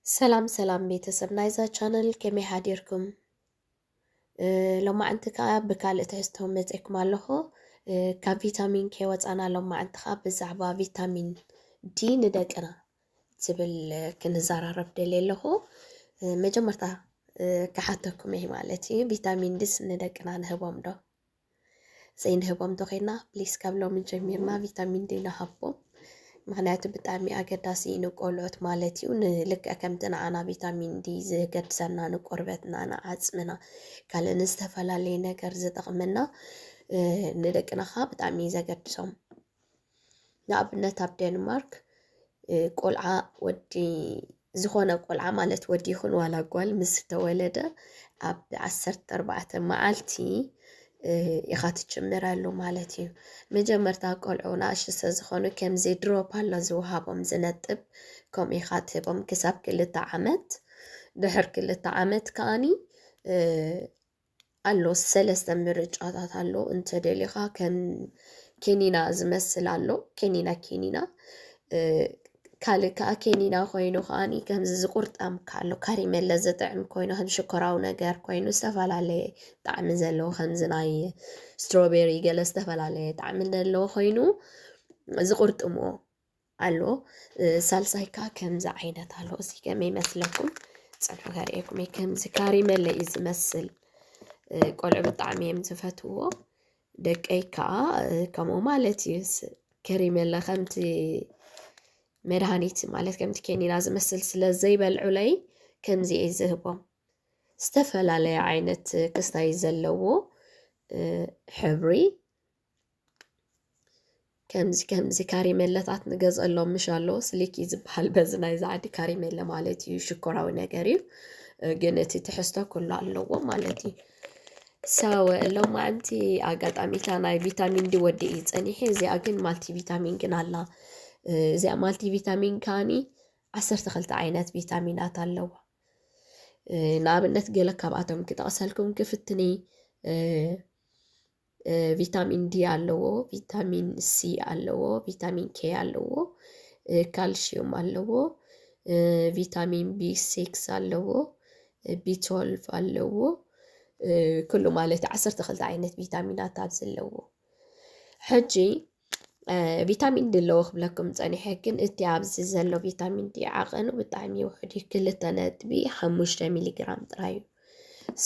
ሰላም ሰላም ቤተሰብ ናይዛ ቻነል፣ ከመይ ሓዲርኩም? ሎማዓንቲ ከዓ ብካልእ ትሕዝቶ መፅእኩም ኣለኹ። ካብ ቪታሚን ከይወፃና ሎማዓንቲ ከዓ ብዛዕባ ቪታሚን ዲ ንደቅና ዝብል ክንዘራረብ ደልየ ኣለኹ። መጀመርታ ክሓተኩም እየ ማለት እዩ፣ ቪታሚን ዲስ ንደቅና ንህቦም ዶ? ዘይንህቦም ተኾይና ፕሊስ ካብ ሎሚ ጀሚርና ቪታሚን ዲ ንሃቦም። ምክንያቱ ብጣዕሚ ኣገዳሲ እዩ ንቆልዑት ማለት እዩ። ንልክዕ ከምቲ ንዓና ቪታሚን ዲ ዝገድሰና ንቆርበትና፣ ንዓፅምና፣ ካልእ ንዝተፈላለየ ነገር ዝጠቕመና ንደቅና ከዓ ብጣዕሚ እዩ ዘገድሶም። ንኣብነት ኣብ ዴንማርክ ቆልዓ ወዲ፣ ዝኾነ ቆልዓ ማለት ወዲ ይኹን ዋላ ጓል ምስ ተወለደ ኣብ ዓሰርተ ኣርባዕተ መዓልቲ ኢኻ ትጅምረሉ ማለት እዩ። መጀመርታ ቆልዑ ንኣሽቱ ስለዝኾኑ ከምዚ ድሮፕ ኣሎ ዝወሃቦም ዝነጥብ፣ ከምኡ ኢኻ ትህቦም ክሳብ ክልተ ዓመት። ድሕር ክልተ ዓመት ከኣኒ ኣሎ ሰለስተ ምርጫታት ኣሎ። እንተደሊኻ ከም ኬኒና ዝመስል ኣሎ፣ ኬኒና ኬኒና ካልእ ከዓ ኬኒና ኮይኑ ከዓኒ ከምዚ ዝቁርጠም ኣሎ፣ ካሪመለ ዝጥዕም ኮይኑ ከም ሽኮራዊ ነገር ኮይኑ ዝተፈላለየ ጣዕሚ ዘለዎ ከምዚ ናይ ስትሮቤሪ ገለ ዝተፈላለየ ጣዕሚ ዘለዎ ኮይኑ ዝቁርጥምዎ ኣሎ። ሳልሳይ ከዓ ከምዚ ዓይነት ኣሎ። እዚ ከመይ ይመስለኩም? ፅንሑ ከርእየኩም እየ። ከምዚ ካሪመለ እዩ ዝመስል። ቆልዑ ብጣዕሚ እዮም ዝፈትውዎ። ደቀይ ከዓ ከምኡ ማለት እዩ። ከሪመለ ከምቲ መድሃኒት ማለት ከምቲ ኬኒና ዝመስል ስለ ዘይበልዑለይ ከምዚ እየ ዝህቦም። ዝተፈላለየ ዓይነት ክስታይ ዘለዎ ሕብሪ ከምዚ ከምዚ ካሪመለታት ንገዝአሎም ምሽ ኣሎ። ስሊኪ ዝበሃል በዚ ናይዚ ዓዲ ካሪመለ ማለት እዩ፣ ሽኮራዊ ነገር እዩ። ግን እቲ ትሕዝቶ ኩሉ ኣለዎ ማለት እዩ። ሰው ሎማዓንቲ ኣጋጣሚ እታ ናይ ቪታሚን ዲ ወዲ እዩ ፀኒሐ። እዚኣ ግን ማልቲ ቪታሚን ግን ኣላ። እዚኣ ማልቲ ቪታሚን ከዓኒ ዓሰርተ ክልተ ዓይነት ቪታሚናት ኣለዋ። ንኣብነት ገለ ካብኣቶም ክጠቕሰልኩም ክፍትኒ። ቪታሚን ዲ ኣለዎ፣ ቪታሚን ሲ ኣለዎ፣ ቪታሚን ኬ ኣለዎ፣ ካልሽዩም ኣለዎ፣ ቪታሚን ቢ ሲክስ ኣለዎ፣ ቢ ትወልቭ ኣለዎ። ኩሉ ማለት ዓሰርተ ክልተ ዓይነት ቪታሚናት ኣብዚ ኣለዎ። ሕጂ ቪታሚን ዲ ኣለዎ ክብለኩም ፀኒሐ፣ ግን እቲ ኣብዚ ዘሎ ቪታሚን ዲ ዓቐኑ ብጣዕሚ ውሑድ እዩ። ክልተ ነጥቢ ሓሙሽተ ሚሊግራም ጥራይ እዩ።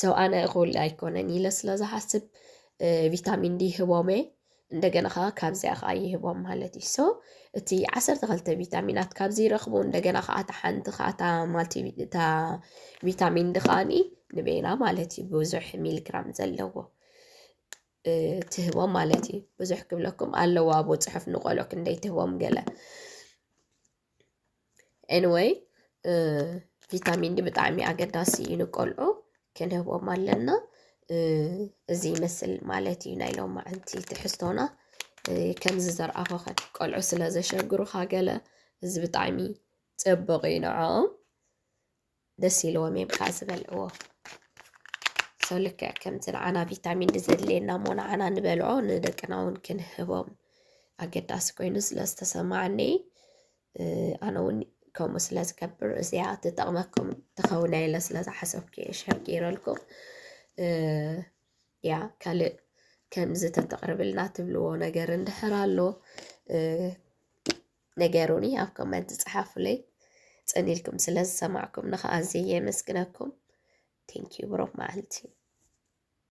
ሰው ኣነ እኹል ኣይኮነን ኢለ ስለ ዝሓስብ ቪታሚን ዲ ይህቦም እየ። እንደገና ከዓ ካብዚኣ ከዓ ይህቦም ማለት እዩ። ሰው እቲ ዓሰርተ ክልተ ቪታሚናት ካብዚ ይረኽቡ። እንደገና ከዓ እታ ሓንቲ ከዓ እታ ማልቲ እታ ቪታሚን ዲ ከዓኒ ንበይና ማለት እዩ ብዙሕ ሚሊግራም ዘለዎ ትህቦም ማለት እዩ። ብዙሕ ክብለኩም ኣለዋ ኣብ ፅሑፍ ንቆልዑ ክንደይ ትህቦም ገለ። ኤኒወይ ቪታሚን ዲ ብጣዕሚ ኣገዳሲ እዩ ንቆልዑ፣ ክንህቦም ኣለና። እዚ ይመስል ማለት እዩ ናይ ሎማዓንቲ ትሕዝቶና። ከምዚ ዘርኣኹኸን ቆልዑ ስለ ዘሸግሩኻ ገለ እዚ ብጣዕሚ ፅቡቕ እዩ ንዕኦም። ደስ ኢልዎም እዮም ከዓ ዝበልዕዎ። ሰው ልክዕ ከምቲ ንዓና ቪታሚን ዲ ዘድልየና እሞ ንዓና ንበልዖ ንደቅና እውን ክንህቦም ኣገዳሲ ኮይኑ ስለ ዝተሰማዓኒ ኣነ እውን ከምኡ ስለ ዝገብር እዚኣ ትጠቕመኩም ትኸውን ኢለ ስለ ዝሓሰብኩ እየ ሸጊረልኩም። ያ ካልእ ከምዚ ተተቕርብልና ትብልዎ ነገር እንድሕር ኣሎ ነገሩኒ ኣብ ኮመንት ጸሓፉለይ። ጽን ኢልኩም ስለ ዝሰማዕኩም ንኸኣ ኣዝየ የመስግነኩም። ቴንኪዩ ብሩኽ መዓልቲ።